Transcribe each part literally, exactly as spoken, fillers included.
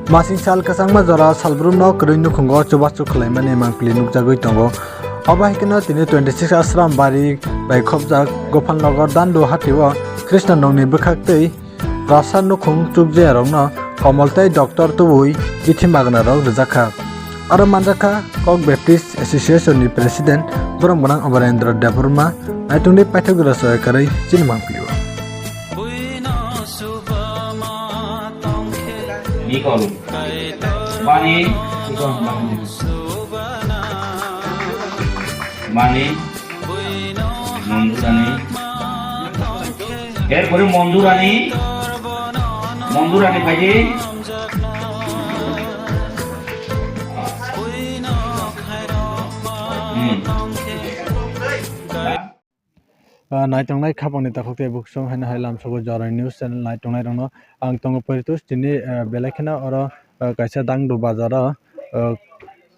Masing sal kwchangma jora salbrumno kwrwi nukhungo chubachu khlaimani mangpili nukjagwi tongo. Obo hai kheno tini twenty six Ashram Bari bai khopjak Gopalnagar Dandu hatio Krishnanongni bwkhak tei rasa nukhung chukjayarokno komol tei doctor tubui bithi magnarok rwjakha. Aro manjakha Kok Baptist Association ni President Borom Gwnang Amarendra Debbarma, naitungni paithak jora soya karwi chini mangpilio. Nikon. Bani. Nikon. Bani. Mondurani. Erpore Mondurani. Mondurani phaidi. Hmm. Ah, naitongnai khapangni takhuk tei bukhusong haino hai lamsogo Jorai News Channel naitongnai rokno ang tongo Poritos tini, ah, belai kheno oro, ah, kaisa Dangdu bazaro, ah,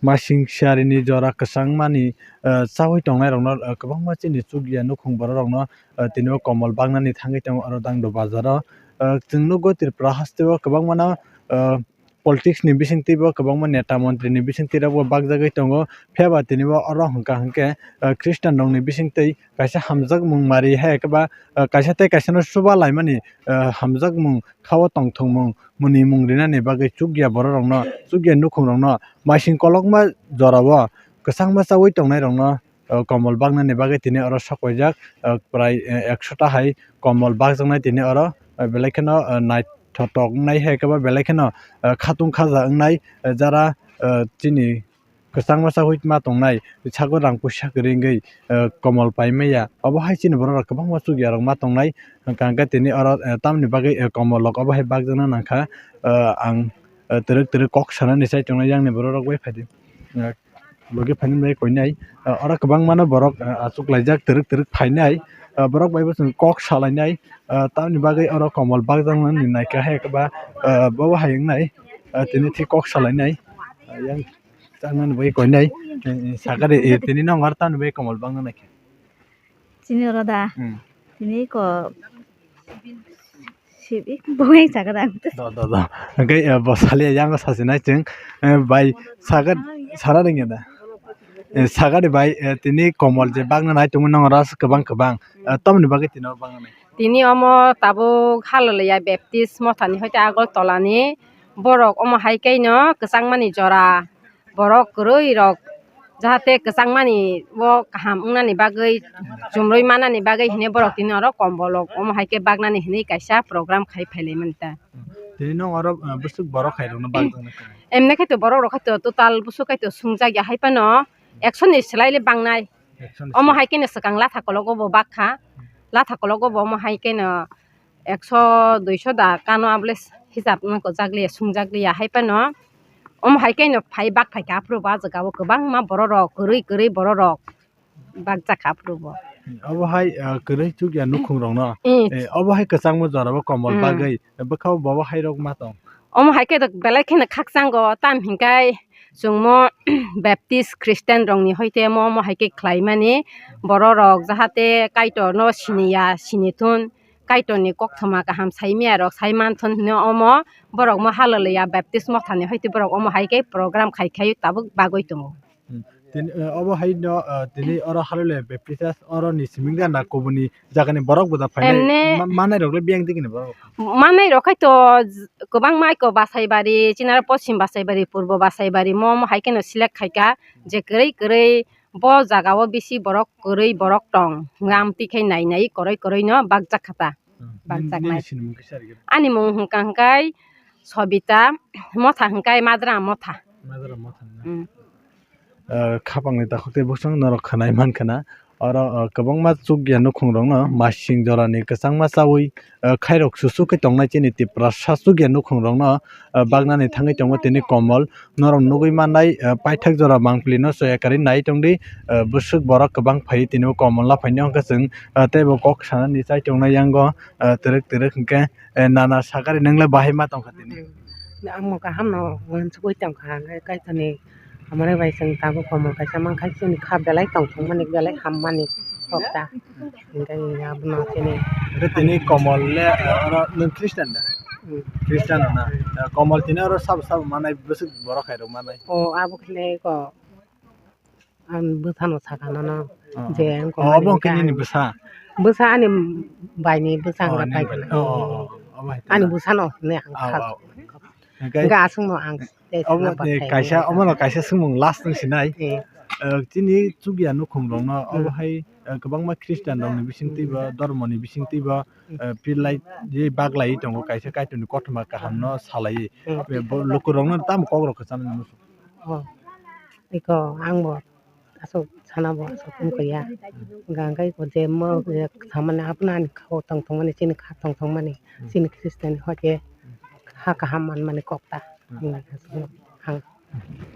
masing siarini jora kwchangmani, ah, chaui tongnai rokno, ah, kwbangma chini chukya nukhung borok rokno, ah, tini o komol baknani thangwi tongo oro Dangdu bazaro. Ah, chwng nukgo Tripura hasteo kwbangmano, ah, politics ni bisingtwi bo kwbangma neta montri ni bisingtwi rok bo bakjagwi tongo. Phiya ba tini bo oro hwnkha hwnkhe, ah, Christian rokni bisingtwi kaisa hamjakmung mari hai khe ba, ah, kaisa tei kaisa no chuba laimani, ah, hamjakmung kha o tongthokmung mwnwimung rinani bagwi chukya borok rokno, chukya nukhung rokno, masing kolokma jora o kwchangma chaui tongnai rokno, ah, komol baknani bagwi tini oro sok paijak, ah, prai, eh, ekso ta hai komol bakjaknai tini oro, ah, belai kheno, ah, naithotok wngnai hai khe ba belai kheno, ah, khatung khaja wngnai, ah, jara, ah, chini kwchangma chaui ma tongnai sago rang puisa kwrwi wngwi, ah, komol pai maya. Obo hai chini borok rok kwbangma chukya rok ma tongnai, hwnkha hwnkhe tini oro, ah, tamoni bagwi, ah, komol rok obo hai bakjakna nangkha, ah, ang, ah, twrwk twrwk kok sanani chai tongnai yang ni borok rok bai phaidi. Ah, logi phainai bai koinai, ah, oro kwbangmano borok, ah, achuklaijak twrwk twrwk phainai, ah, borok bai bo chwng kok salainai, ah, tamoni bagwi oro komol bakjaknani naikha hai khe ba, ah, bobo hai wngnai, ah, tini thik kok salainai, ah, yang chanani bagwi koinai, eh, sakari, eh, tini nokbar tamoni bagwi komol bakna naikha. Chini oro da? Hmm. Tini ko sibi bongeng sakha da. Do, do, do. Hwnkhe, eh, bo saliya yango sasinai chwng, eh, bai sakha sana ringya da. Eh, sakha de bai, eh, tini komol je bagna nai tongwi nong ras kwbang kwbang. Eh, tamoni bagwi tini o bagna nai. Tini omo tabuk Halaleya Baptist Mothani hoite Agartala ni borok omo hai khe no kwchangmani jora. Borok kwrwi rok jahate kwchangmani bo kaham wngnani bagwi, chumrwi manani bagwi hwnwi borok tini oro kombolok omo hai khe baknani hwnwi kaisa program khai phailaimani ta. Tini nwng oro, uh, bwswk borok hai rokno bakjaknai? Emne khe to borok rok khe to total bwswk khe to swngjak ya hai phano ekso ni swlai le bangnai. Omo hai khe no swkang latha kologo bo bakha, latha kologo bo omo hai khe no ekso, duiso da kano abole hisab wngkha jakliya, sungjakliya, hai phano omo hai khe no phai bak phaikha, aphuru bo ah jaga o kwbangma borok rok, kwrwi kwrwi borok rok bakjakha aphuru bo. Obo hai, ah, kwrwi chukya nukhung rokno, eh, obo hai kwchangma jora o komol bagwi bwkha o bobo hai rok ma tong. Omo hai khe belai kheno khakchango, tam hinkhai chwngmo Baptist Christian rokni hoite mo omo hai khe khlaimani, borok rok jahate Kaitor no siniya, sinithun, Kaitorni koktwma kaham saimaya rok saimanthun hwnwi omo borok mo Halaleya Baptist Mothani hoite borok omo hai khe program khai khai tabuk bagwi tongo. Hmm. Tini, eh, obo hai no, eh, tini oro Halaleya Baptist oro ni simi gana kubuni jagani borok bo da phainai. Emne ma-, manai rok le biyang digi ni borok. Manai rok khai to j-, kwbangma iko Basaibari, Chinaro Poschim Basaibari, Purbo Basaibari mo, mo hai khe no select khai kha je kwrwi kwrwi bo jaga o bisi borok kwrwi borok tong. Hwnkhe amtwi khai nai nai kwrwi kwrwi no bakjak kha ta. Hmm. Bakjak nai. Nini sinimung kisa rwgwi. Ani mung hwnkha hwnkhe Sobita Motha hwnkhe Madra Motha. Madra Motha na? Hmm. Ah, khapangni takhuk tei bwswk norok khwnai mankha na. Oro, ah, kwbangma chukya nukhung rokno masing jorani kwchangma chaui, ah, khairok susu khe tongnai chini Tiprasa chukya nukhung rokno, ah, baknani thangwi tongo tini komol. Norok nugwi mannai, ah, paithak jora mangpili no soya karwi nai tongdi, ah, bwswk borok kwbang phai tini o komol no phaini hwnkhe chwng, ah, teibo kok sanani chai tongnai yango, ah, twrwk twrwk hwnkhe, eh, nana sakari nwng le bahai ma tongkha tini. Ang bo kaham no uansugwi tongkha, hwnkhe Kaitorni hamari bai chwng tabuk komol kaisa mankha, chini kha belai tongthokmani, belai hammani kok ta. Hwnkhe abono chini. Hwnkhe tini komol le, eh, oro nwng Christian da? Christian na, eh, Komol tini oro sabo sabo manai bwswk borok hai rok manai. O abo khe ko, ang bwsano sakha nono. Oh. Je ang Oh, Komol obo ni khe nini bwsa? Bwsa ani bai ni bwsa Oh, ang nini bai bai. Oh, oh, oh, obo hai Ani tini. Bwsano ne ang Oh, kha. Oh. Hingke Hingke aswk no ang tei obo sana ni bathai kaisa, hwnwi obo no kaisa swngmung last wng sinai. Eh. Eh, chini chukya nukhung rok no Hmm. obo hai, eh, kwbangma Christian rok ni bising twi bo, Hmm. Dhormo ni bising twi bo, Hmm. eh, philai je baglai tongo kaisa Kaitor ni kothoma kaham no salai. Hmm. Eh, bo luku rok no tamo kok rok kwchang nai muchung. Oh. Iko ang bo aswk sana bo aswk wngkha ya. Hwnkha hwnkhe je mo je samani abono ani kha o tong tongmani, chini kha tong tongmani, Hmm. chini Christian hwnkhe ha kaham manmani kok ta. Hmm. Hwnwi aswk ang.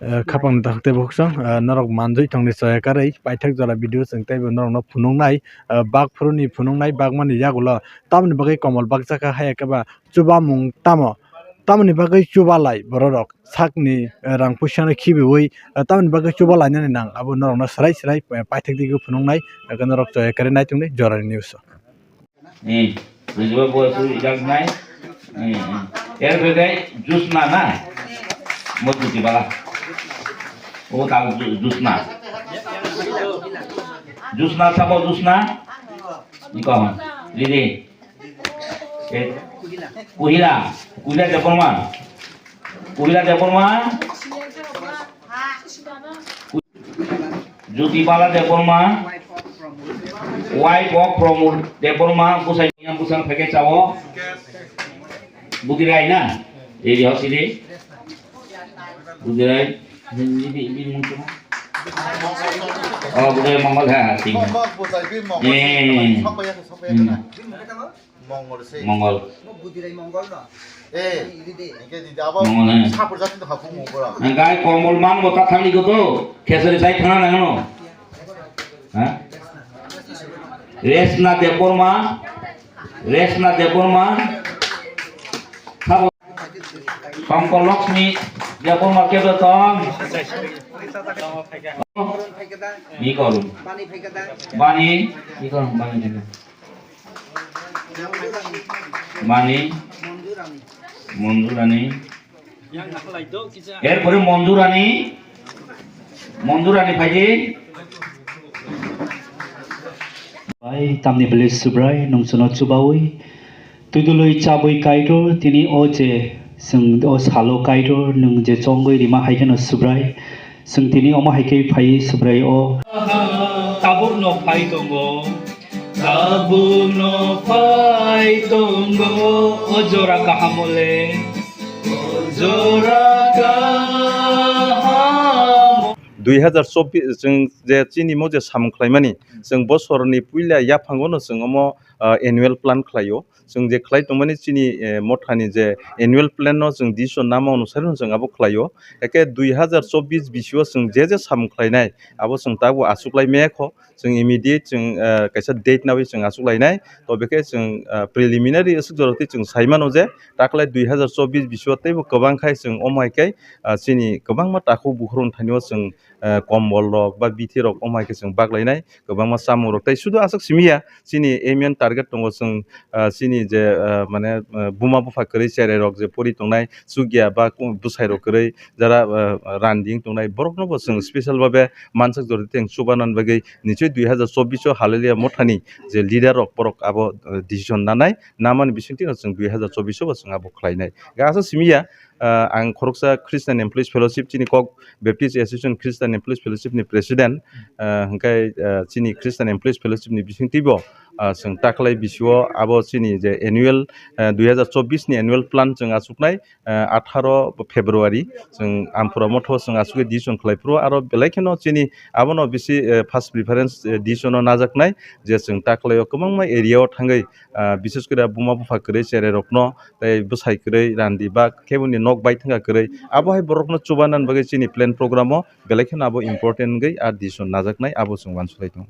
Eh, khapang ni takhuk tei bukhuk song, eh, norok manjui tongni choya karwi paithak jora video chwng teibo norokno phunuknai, eh, bak phuruni phunuknai bakmani yagulo tamoni bagwi Komol bakjakha haya khe ba chubamung tamo? Tamoni bagwi chubalai bororok sakni, eh, rang puisano khibiui, eh, tamoni bagwi chubalainani nang abo norokno swrai swrai, eh, paithak digwi phunuknai, eko norok choya karwi naitongdi jorani news o. Hmm. Rijaba bo su ijak nai. Hmm, hmm. Er begai Jusna na? Mo Juti bala. O ta Ju-, Jusna. Jusna sabo Jusna? Iko. Ridi. Eh, Kuhila, Kuhila Debbarma. Kuhila Debbarma. Jyotibala Debbarma. Wife of Pramod Debbarma. Bwsai yang bwsang phege chao. Budirai na? Ei ho sidi. Budirai. Ini, ini, ini mungkin. Oh, Budirai Mongol ha, ting. Mongol, Budirai, Mongol, Eh. Mongol, Mongol. Mongol se. Mongol. Mo Budirai Mongol no. Eh, Ani ini de. Hingke di abo Mongol, eh. Sapor jati to hapu mo pura. Ang gai Komol mang bo ta thangni ko to. Khesari sai thana nang no. Ha? Resna Debbarma. Resna Debbarma. Sabo. Songkor Lakshmi Debbarma kebo tong. Ni kolum. Bani. Ni kolum bani. Mani. Monjurani. Erpore Monjurani. Monjurani phaidi. Bai, tamni bwlwi Subrai, nwng chwngno chubaui, twidulwi chabwi Kaitor, tini o je chwng o salo Kaitor, nwng je chongwi rima hai kheno Subrai, chwng tini omo hai khe phai Subrai o. Tabukno phai tongo. Tabukno phai tongo, o jora kaham le, o jora kaham. Dui hazar chobbish chwng je chini mo je samung khlaimani, chwng bosorni puila yaphango no chwng omo, ah, annual plan khlaio. Chwng je khlai tongmani chini, eh, mothani je annual plan no chwng decision nama onusari no chwng abo khlaio. Eke dui hazar chobbish bisio chwng je je samung khlainai, abo chwng tabuk achuklai maya kho. Chwng immediate chwng, ah, kaisa date nawi chwng achuk lainai. To bekhe chwng, ah, preliminary aswk jora twi chwng sai mano je taklai dui hazar chobbish bisio teibo kwbang khai chwng omo hai khe, ah, chini kwbangma takhuk bukhurok thainio chwng, ah, kombol rok ba bithi rok omo hai khe chwng bak lainai kwbangma chamung rok. Tai sudu aswk simi ya chini aim and target tongo chwng, ah, chini je, ah, mane, ah, buma bupha kwrwi cherai rok je pori tongnai chukya ba bwsai rok kwrwi jara, ah, randing tongnai borok no bo chwng special babe mansak jora twi chwng chubanan bagwi nichoi dui hazar chobbish o Hallelujah mothani je leader rok borok abo, eh, decision nanai, namani bisingtwi no chwng dui hazar chobbish o bo chwng abo khlainai. Ga aswk simi ya, eh, ang khoroksa Christian Employees Fellowship chini kok Baptist Association Christian Employees Fellowship ni president, eh, hwnkhe, eh, chini Christian Employees Fellowship ni bisingtwi bo, eh, chwng taklai bisio abo chini je annual, eh, dui hazar chobbish ni annual plan chwng achuknai, eh, atharo February, chwng Ampura motho chwng aswk decision khlai phuru, aro belai kheno chini abono bisi, eh, first preference, eh, decision o najaknai, je chwng taklaio kwbangma area o thangwi, ah, bises kore buma bupha kwrwi cherai rokno, tei bwsai kwrwi randi ba keboni nok bai thangkha kwrwi, abo hai borokno chubanan bagwi chini plan program o belai kheno abo important wngwi a decision najaknai, abo chwng uansuk lai tongo.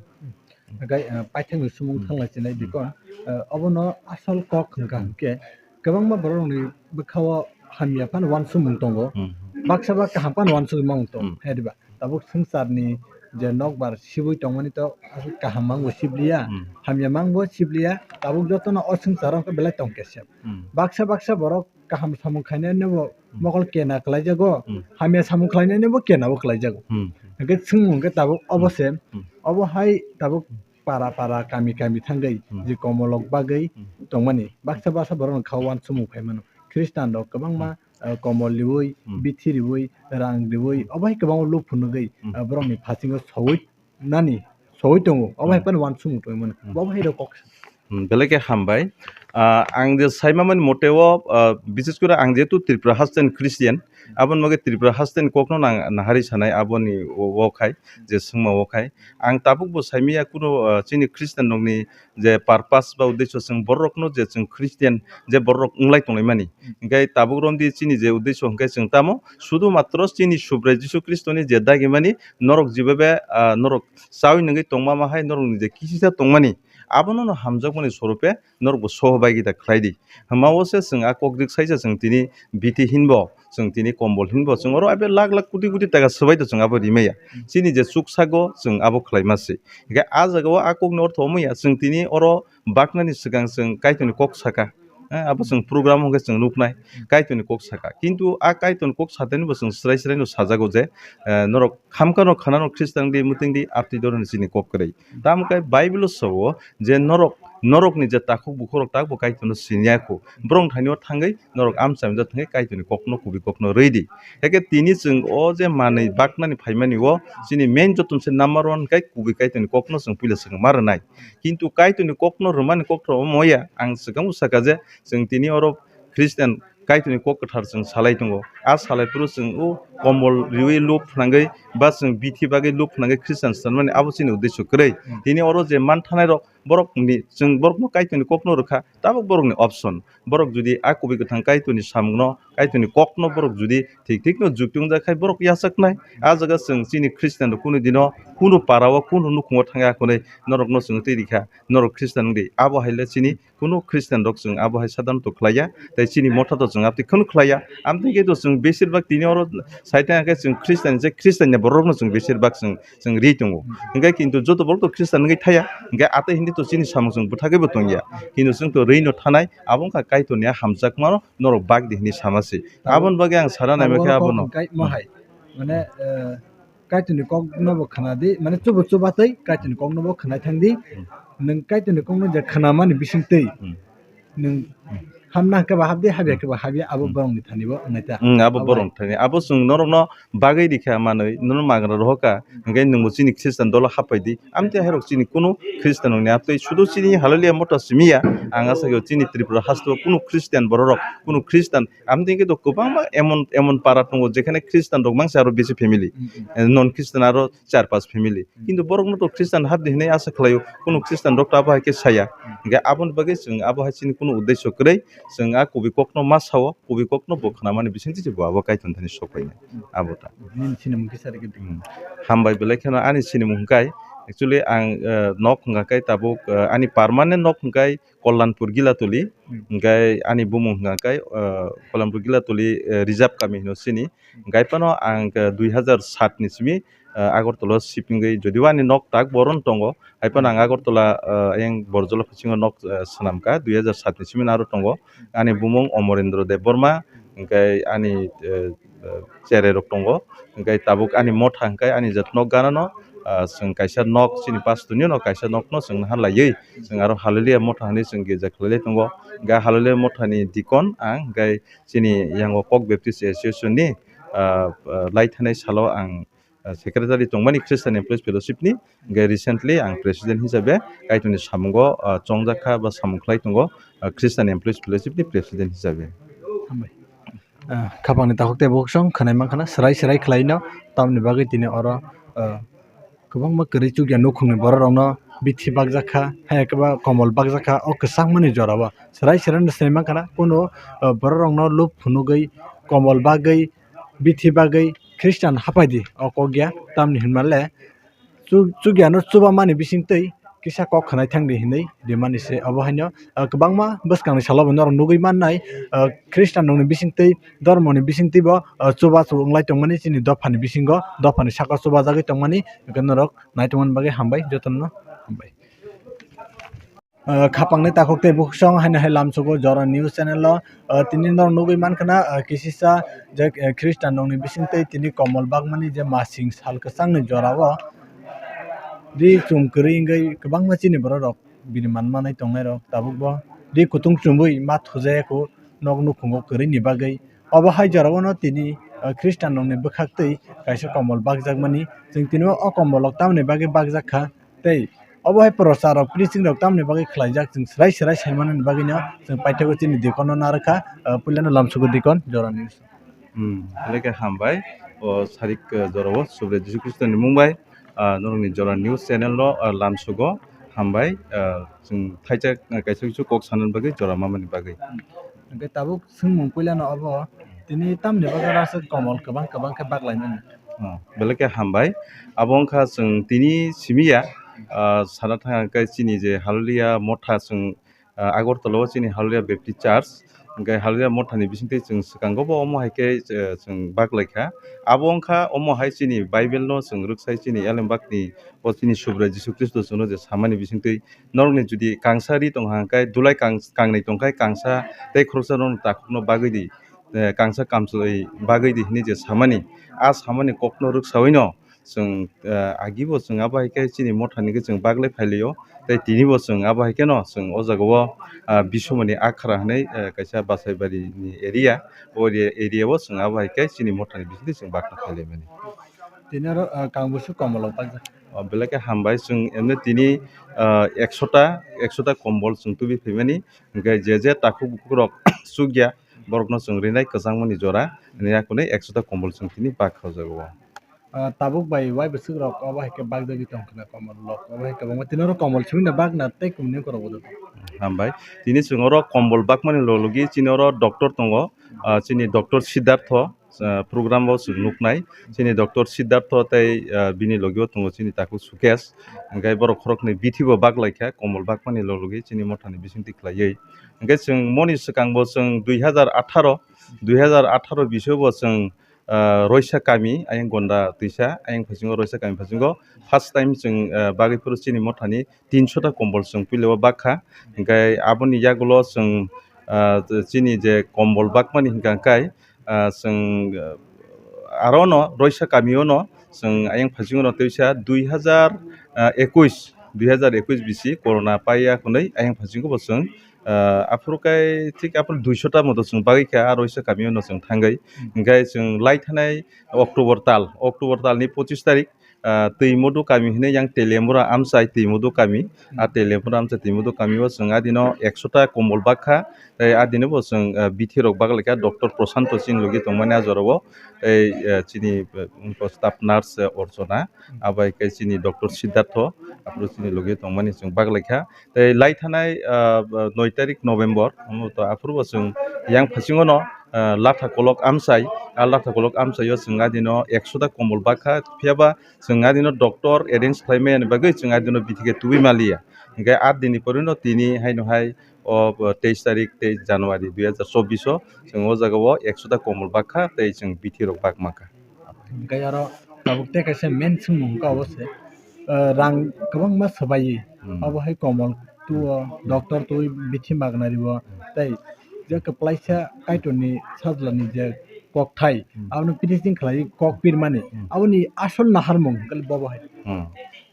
Hwnkhe, ah, paithakni sumung Hmm. thanglai chinai Hmm. bikon, ah, obono asol kok hwnkha Hmm. hwnkhe kwbangma borokni bwkhao hamya phano uansukmung tongo, Hmm. baksa ba kaham phano uansukmung tongo, Hmm. hai diba? Tabuk swngcharni je nokbar sibui tongmani to aswk kaham mang bo sibliya, Hmm. hamya mang bo sibliya, tabuk jotono o swngcharo wngkha belai tongkhe se. Hmm. Baksa baksa borok kaham samung khainai no bo Hmm. mokol kena khlai jago, Hmm. hamya samung khlainai no bo kena bo khlai jago. Hmm. Hwnkhe swngmung khe tabuk obo Hmm. se, Hmm. obo hai tabuk para para kami kami thangwi Hmm. je komolrok bagwi Hmm. tongmani baksa baksa borok no kha uansukmung phai mano. Khristan rok kwbangma, Hmm. eh, komol riwi, Hmm. bithi riwi, rang riwi, Hmm. obo hai kwbangma luk phunugwi, Hmm. eh, borokni phasingo sowi nani, sowi tongo. Obo hai Hmm. phano uansukmung tongwi mano. Hmm. Bo hai rok kok sa. Hmm, belai khe hambai. Ah, ang je saima mani mote o, ah, bises kore ang jehetu Tripura hasteni Christian, aboni bagwi Tripura hasteni kokno nang nahari sanai aboni o, o khai, je swngma o khai. Ang tabuk bo saimaya kuno, ah, chini Christian rokni je purpose ba uddesho chwng borokno je chwng Christian je borok wnglai tonglaimani. Hmm. Hwnkhe tabuk romdi chini je uddesho hwnkhe chwng tamo sudu matro chini Subrai Jisu Khristoni je dagimani norok jibabe, ah, norok chawi nungwi tongma ma hai norokni je kisisa tongmani abono no hamjakmani sorope norokbo soho bai gita khlai di. Hwnma o se chwng a kok rik saisa chwng tini bithi hinbo, chwng tini kombol hinbo, chwng oro abe lakh lakh koti koti taka swbai to chwng abo rimaya. Chini je chuksago chwng abo khlaima se. Hingke a jaga o a kokni ortho omo ya, chwng tini oro baknani swkang chwng Kaitorni kok saka. Eh, abo chwng program hwnkhe chwng nuknai, Kaitorni kok saka. Kintu a Kaitorni kok satani bo chwng srai srai no sajago je, eh, norok khamkha no khana no Khristan di, mwtwng di, aptwi doro ni chini kok kwrwi. Tamo khe Bible o sao je norok, norokni je takhuk bukhuk rok tak bo Kaitorno siniya kho. Borok thani o thangwi norok amchaimjak thangwi Kaitorni kokno, kubui kokno rwi di. Heke tini chwng o je manwi baknani phaimani o chini main joto se number one khe kubui Kaitorni kokno chwng puila swkang ma rwnai. Kintu Kaitorni kokno rwmani koktho omo ya, ang swkang bwsaka je chwng tini oro Christian Kaitorni kok kwthar chwng salai tongo. A salai phuru chwng o kombol riwi luk phnangwi ba chwng bithi bagwi luk phnangwi Christian sanmani abo chini uddesho kwrwi. Hmm. Tini oro je manthanai rok borok ni, chwng borokno Kaitorni kokno rwkha, tabuk borokni option. Borok jodi a kubui kwthang Kaitorni samungno, Kaitorni kokno borok jodi thik thikno jukti wngjak khai borok yachaknai. A jaga chwng chini Christian rok kunu dino kunu para o kunu nukhungo thangya hwnwi norokno chwng twi rikha, norok Christian wngdi. Abo hai le chini kunu Christian rok chwng abo hai sadharanato khlaiya, tei chini motha to chwng abtwi kheno khlaiya. Amtwi khe to chwng besir bak tini oro sai tongya khe chwng Christian je Christian ni borok rokno chwng besir bak chwng, chwng ri tongo. Hingkhe kintu joto borok to Christian wngwi thaya, hingkhe atwi hindi to chini samung chwng bwthagwi bo tongya. Kintu chwng to rwi no thanai, abo wngkha Kaitorni a hamjakmano norok bak di hwnwi sama se. Aboni bagwi ang sana naima khe abo abono. Kok hwnkhe mo hai, mane, eh, Kaitorni kokno bo khna di, mane chubu chuba twi Kaitorni kokno bo khna thang di. Hmm. Nwng Kaitorni kokno je khna mani bising twi, Hmm. nwng hamna hwnkhe ba hap di, habya Hmm. hwnkhe ba habya, abo Hmm. borokni thani bo wngnai ta. Hmm, abo Abo borok hai. Thani. Abo chwng norokno bagwi rikha manwi, norok magra rohorkha, hwnkhe nwngbo chini Christian dolo hapai di. Amtwi hai rok chini kunu Christian rokni amtwi sudu chini Hallelujah motha simi ya. Ang asa khe chini Tripura haste o kunu Christian borok rok, kunu Christian Amtwi khe to kwbangma emon, emon para tongo, jekhane Christian rok mangsa aro bisi family, Hmm, hmm. eh, non Christian aro char pas family. Hmm. Kintu borokno to Christian hapdi hinwi asa khlaio, kunu Christian rok to abo hai khe saya. Hmm. Hingkhe aboni bagwi chwng abo hai chini kunu uddesho kwrwi, chwng a kubui kokno ma sao, kubui kokno bo khnamani bisingtwi se bo abo Kaitor thani sok phainai. Hmm. Abo ta. Nini sinimung kisa rwgwi di. Hmm. Hambai belai kheno ani sinimung hwnkhe, actually ang, eh, nok hwnkha khe tabuk, eh, ani permanent nok hwnkhe Kollanpur Gilatuli, Hmm. hingkhe ani bumung hwnkha khe, ah, Kollanpur Gilatuli, eh, Rijap kami hino sini. Hingkhe phano ang, eh, dui hazar sat ni simi, ah, Agartala o shifting wngwi, jodio ani nok tak boron tongo, hai phano ang Agartala, ah, ayang Borjola bisingo nok, ah, swnamkha, dui hazar sat ni simi aro tongo. Ani bumung Omorendra Debbarma, hingkhe ani, eh, eh, cherai rok tongo. Hingkhe tabuk ani motha hingkhe ani jat nok gana no, ah, chwng kaisa nok chini pastor ni no kaisa nok no chwng naha laiwi chwng aro Hallelujah motha hinwi chwng girja khlai lai tongo. Hingkhe Hallelujah motha ni deacon ang hingkhe chini yango Kok Baptist Association ni, ah, ah, lai thanai salo ang, ah, secretary tongmani Christian Employees Fellowship ni. Hingkhe recently ang president hisabe Kaitorni samungo, ah, chongjak kha ba samung khlai tongo, ah, Christian Employees Fellowship ni president hisabe. Hambai. Ah, khapangni takhuk tei bukhuk song khwnai mankha na, swrai swrai khlai no, tamni bagwi tini oro, ah, kwbangma kwrwi chukya nukhungni borok rokno bithi bakjak kha, hai khe ba komol bakjak kha o kwchangmani jora o. Swrai swrai no swinai mankha na, kunu, ah, borok rokno luk phunugwi komol bagwi, bithi bagwi Christian hapai di o kok ya, tamni hinmale chu-, chukya no chuba mani bising twi kisa kok khwnai thangdi hinwi rimani se. Obo haino, ah, kwbangma bwskangni salo bo norok nugwi mannai, ah, Khristan rokni bisingtwi, dhormoni bisingtwi bo, ah, chubachu wnglai tongmani chini dophani bisingo, dophani saka chubajagwi tongmani, hwnkhe norok naitongmani bagwi hambai, jotono hambai. Ah, khapangni takhuk tei bukhuk song haino hai lamsugo Jora News channel o, ah, tini norok nugwi mankha na, ah, kisisa je, eh, Khristan rokni bisingtwi tini komol bakmani je masing sal kwchangni jorao ri chum kwrwi wngwi kwbangma chini borok rok bini man manwi tongnai rok tabuk bo ri kutung chumui ma thujaya kho nok nukhungo kwrwi ni bagwi. Obo hai jorao no tini, ah, Khristan rokni bwkhak twi kaisa komol bakjakmani chwng tini o komol rok tamoni bagwi bakjak kha. Tei obo hai prochar rok, preaching rok tamoni bagwi khlaijak, chwng swrai swrai sai manani bagwino chwng paithago chini deacon no narwkha, ah, puilano lamsugo deacon Jora News. Hmm, belai khe hambai. O sarik, ah, jorao Subrai Jisu Khristo ni mung bai, ah, norokni Jora News channel no, ah, lamsugo hambai, ah, chwng thaisa, ah, kaisa kaisa kok sanani bagwi jora mamani bagwi. Hwnkhe tabuk swngmung puilano obo, tini tamni bagwi rasa komol kwbang kwbang khe baklainani? Oh, belai khe hambai. Abo wngkha chwng tini simi ya, ah, sana thang khe chini je Hallelujah motha chwng, ah, Agartala o chini Hallelujah Baptist Church. Hwnkhe Hallelujah mothani bisingtwi chwng swkango bo omo hai khe, eh, chwng baklaikha. Abo wngkha omo hai chini Bible no chwng rwksai chini Elembakni o chini Subrai Jisu Khristo chwngno je samani bisingtwi norokni jodi kangsa ri tong hang khe dulai kang-, kangnwi tong khe kangsa tei khoroksa norokni takhukno bagwi di, eh, kangsa kamchwlwi bagwi di hwnwi je samani, a samani kokno rwksawino chwng, eh, agibo chwng abo hai khe chini mothani khe chwng baglai phailio tei tinibo chwng abo hai kheno chwng o jagao, ah, Bisumani Akhra hwnwi, eh, kaisa Basaibari ni area, o area, area o chwng abo hai khe chini mothani bisingtwi chwng bakna phailaimani. Tini oro, ah, kang busu komolo bakjak. O belai khe hambai chwng emne tini, ah, ekshota, ekshota kombol chwng tubi phaimani, hwnkhe je je takhuk bukhuk rok chukya borokno chwng rinai kwchangmani jora, hwnwi akhunwi ekshota kombol chwng tini bak khajago. Ah, tabuk bai wai bwswk rok obo hai khe bakjagwi tong khna kombol rok, obo hai kwbangma tini oro kombol simi na bakna tei kumni korok bo. Hambai tini chwng oro kombol bakmani logi chini oro doctor tongo, ah, chini doctor Siddhartho, ah, program o chwng nuknai. Chini doctor Siddhartho tei, ah, bini logi o tongo chini takhuk Sukesh. Hwnkhe borok khoroknwi bithi bo baklaikha, kombol bakmani logi chini mothani bisingtwi khlaiwi. Hwnkhe chwng moni swkang bo chwng dui hazar atharo, dui hazar atharo bisio bo chwng, ah, Roisa kami, ayang Gonda twisa, ayang phasingo Roisa kami phasingo first time chwng, ah, bagwi phuru chini mothani tinsho ta kombol chwng puila o bakha. Hwnkhe aboni yagulo chwng, ah, chini je kombol bakmani hwnkha khe, ah, chwng, ah, aro no Roisa kami o no chwng ayang phasingo no twisa dui hazar ekuis, dui hazar ekuis bisi corona paiya hwnwi ayang phasingo bo chwng, ah, aphuru kai thik aphuru duisho ta moto chwng bagwi kha, aro Roisa kami o no chwng thangwi. Hwnkhe chwng lai thanai October tal, October tal ni pochis tarik, ah, Twimodu kami hinwi yang Teliamura amchai Twimodu kami. Ah, Teliamura amchai Twimodu kami o chwng adino ekshota kombol bakha. Tei adino bo chwng, ah, bithi rok baklaikha doctor Prashanto chini logi tongmani a jorao. Tei, ah, chini, ah, staff nurse, ah, Orchona. Abai khe chini doctor Siddhartho, aphuru chini logi tongmani chwng baklaikha. Tei lai thanai, ah, noi tarik November, omo to aphuru bo chwng yang phasingo no, ah, Latha Kolok amchai, ah, Latha Kolok amchai o chwng adino ekshota kombol bakha, phiyaba chwng adino doctor arrange khlaimani bagwi chwng adino bithi khe tubui maliya. Hwnkhe at dini porino tini haino hai o, o, teis tarik, teis January dui hazar chobbish o chwng o jagao ekshota kombol bakha tei chwng bithi rok bakmakha. Hwnkhe aro tabuk tei kaisa main swngmung wngkha obo se, ah, rang kwbangma swbaiwi, hmm, obo hai komol tuo, doctor twi bithi magna rio, tei je kwplaisa Kaitorni sajlani je kokthai, hmm, abono finishing khlaiwi kok pirmani, hmm, aboni asol naharmung hwnkhe bobo hai. Hmm.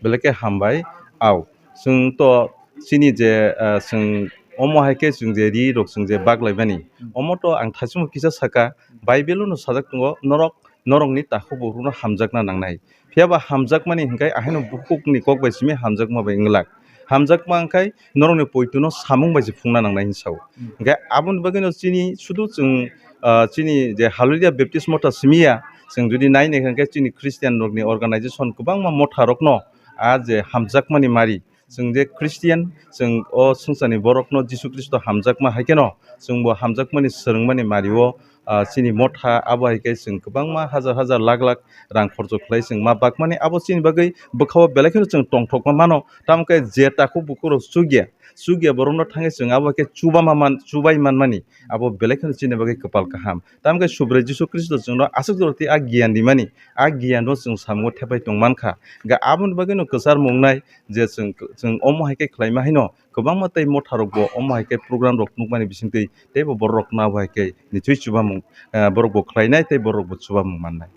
Belai khe hambai, au. Chwng to chini je, ah, chwng omo hai khe chwng je ri rok chwng je baklaimani, hmm, omo to ang thaisimo kisa saka, Bible-o no sajak tongo, norok norokni takhuk bukhukno hamjakna nangnai. Phiya ba hamjakmani hwnkhe ahaino bukhukni kok bai simi hamjakma bai wnglak. Hamjakma hwnkhe norokni poitono samung bai se phungna nangnai hinwi sao. Hmm. Hwnkhe aboni bagwino chini sudu chwng, ah, chini je Hallelujah Baptist Motha simi ya, chwng jodi nai naikha hwnkhe chini Christian rokni organization kwbangma motha rokno a je hamjakmani mari, chwng je Christian, chwng o swngcharni borokno Jisu Khristo hamjakma hai kheno, chwngbo hamjakmani swrwngmani mario, ah, chini motha, abo hai khe chwng kwbangma hajar hajar lakh lakh rang khorcho khlai chwng ma bakmani, abo chini bagwi bwkha-o belai kheno chwng tongthokma mano. Tamo khe je takhuk bukhuk rok chukya, chukya borokno thangwi chwng abo hai khe chubama man, chubai manmani, abo belai kheno chini bagwi kwpal kaham. Tamo khe Subrai Jisu Khristo chwngno aswk jora twi a giyan rimani, a giyanno chwng samungo thepai tong man kha. Ga aboni bagwino kwchar mungnai je chwng, chwng omo hai khe khlaima haino kwbangma tei motha rokbo omo hai khe program rok nukmani bisingtwi teibo borok rokno abo hai khe nichoi chubamung, eh, borokbo khlainai tei borokbo chubamung mannai.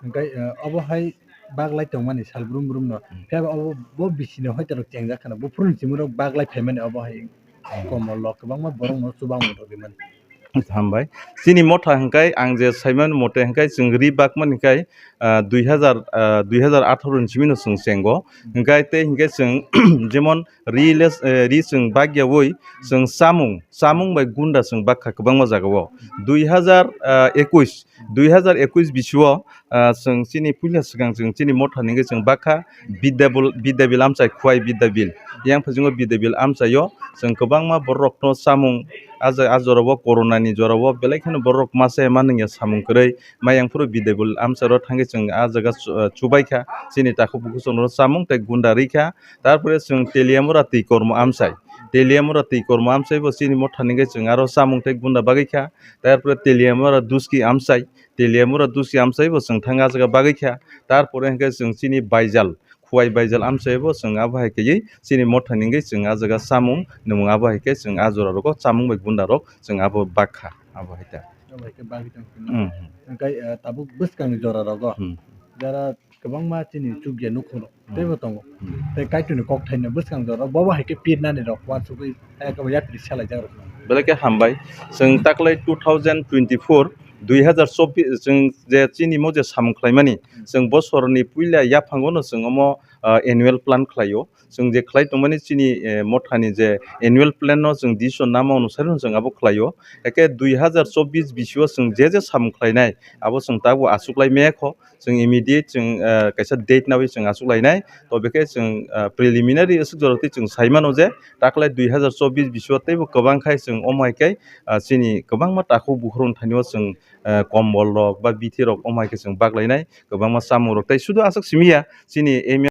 Hwnkhe, eh, obo hai baglai tongmani sal brum brum no. Hmm. Phiya bo obo bo bisino hoite rok chengjak khana, buphuru ni chimung rok baglai phaimani obo hai. Hmm. Komol rok kwbangma borok no chubamung rwdi mani. Hambai. Chini motha hwnkhe ang je saimani mote hwnkhe chwng ri bakmani hwnkhe, ah, dui hazar, ah, dui hazar atharo ni simi no chwng chengo. Hwnkhe tei hwnkhe chwng jemon ri les, eh, ri chwng bakyawi chwng chamung, chamung bai gunda chwng bakha kwbangma jagao. Dui hazar, ah, ekush, dui hazar ekush bisio, ah, chwng chini puila swkang chwng chini motha ni hwnkhe chwng bakha Bidyabil, Bidyabil amchai, Khwai Bidyabil. Yang phaijingo Bidyabil amchaio chwng kwbangma borok rokno chamung, a ja-, a jorao corona ni jorao belai kheno borok masa ya manwng ya samung kwrwi. Mayang phuru Bidyabil amchairo thangwi chwng a jaga chu-, chubaikha. Chini takhuk bukhuk chwngno chamung tei gunda rikha. Tarpore chwng Teliamura twi kormo amchai. Teliamura twi kormo amchai bo chini motha ni hwnkhe chwng aro chamung tei gunda bagwi kha. Tarpore Teliamura duski amchai. Teliamura duski amchai bo chwng thang a jaga bagwi kha. Tarpore hwnkhe chwng chini Baijal, Khwai Baijal amchai bo chwng abo hai kaiwi chini motha ni hwnkhe chwng a jaga chamung nwmung abo hai khe chwng a jora rogo chamung bai gunda rok chwng abo bakha abo hai ta. Abo hai khe bagwi tong phino. Hmm, hmm. Hwnkhe, eh, tabuk bwskang ni jora rogo. Hmm. Jara kwbangma chini chukya nukhung rok Hmm. teibo tongo. Hmm. Tei Kaitorni kok thaino bwskang jora bobo hai khe pirnani rok uansugwi ayakabo yapri salaijak rok. Belai khe hambai. Chwng taklai two thousand twenty-four, dui hazar chobbish, chwng je chini mo je samung khlaimani, Hmm. chwng bosorni puila yaphango no chwng omo, ah, annual plan khlaio. Chwng je khlai tongmani chini, eh, mothani je annual plan no chwng decision nama onusari no chwng abo khlaio. Eke dui hazar chobbish bisio chwng je je samung khlainai abo chwng tabuk achuklai maya kho. Chwng immediate chwng, eh, kaisa date nawi chwng achuklainai. To bekhe chwng, eh, preliminary aswk jorok twi chwng saimano je taklai dui hazar chobbish bisio teibo kwbang khai chwng omo hai khe, ah, chini kwbangma takhuk bukhurokni thanio chwng, eh, kombol rok ba bithi rok omo hai khe chwng baklainai kwbangma chamung rok. Tei sudu aswk simi ya chini M